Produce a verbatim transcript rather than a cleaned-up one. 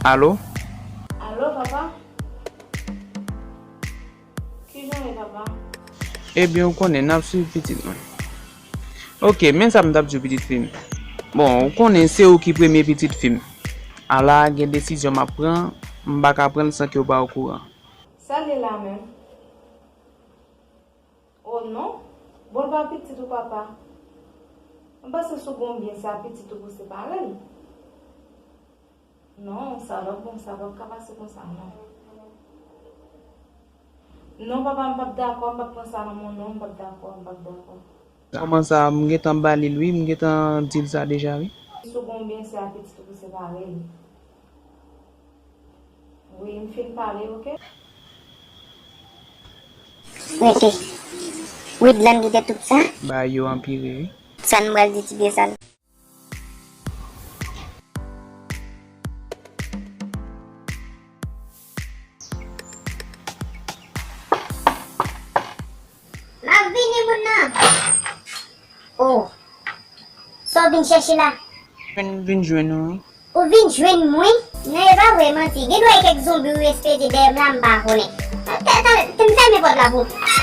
Alo? Alo, papa? Kijan w ye, papa? Ebyen, ou konnen, n ap swiv pitit mwen. Oke, men sa m t ap di w, pitit fi m. Bon, ou konnen se ou ki premye pitit fi m. Ala gen desizyon m ap pran, m pa ka pran l san ke w pa okouran. Sa l ye la menm? O non, bon l pa pitit ou, papa. M panse si w gen yon byen se a pitit ou pou separe l. Non, sa p ap bon, sa p ap ka pase konsa, non. Non, papa, m p ap dakò, m p ap pran sa nan men w, non, m p ap dakò, m p ap dakò. Kòman sa, m gentan ba li l wi, m gentan di l sa deja wi. Si w gen yon byen se a pitit ou pou separe l. Wi, m fin pale, oke? Rete. Widlan ki te tout sa. Bagay yo anpire wi. Sa n pral di ti pye sal. M ap vini, moun nan. Oh. Sa w vin chèche la? Vin, vin jwenn ou wi. Ou vin jwenn mwen? Non, e pa vre, manti. Gen dwa e kèk zonbi ou espere dèyè m la, m pa konnen. Tande, tande, m fèmen pòt la pou ou.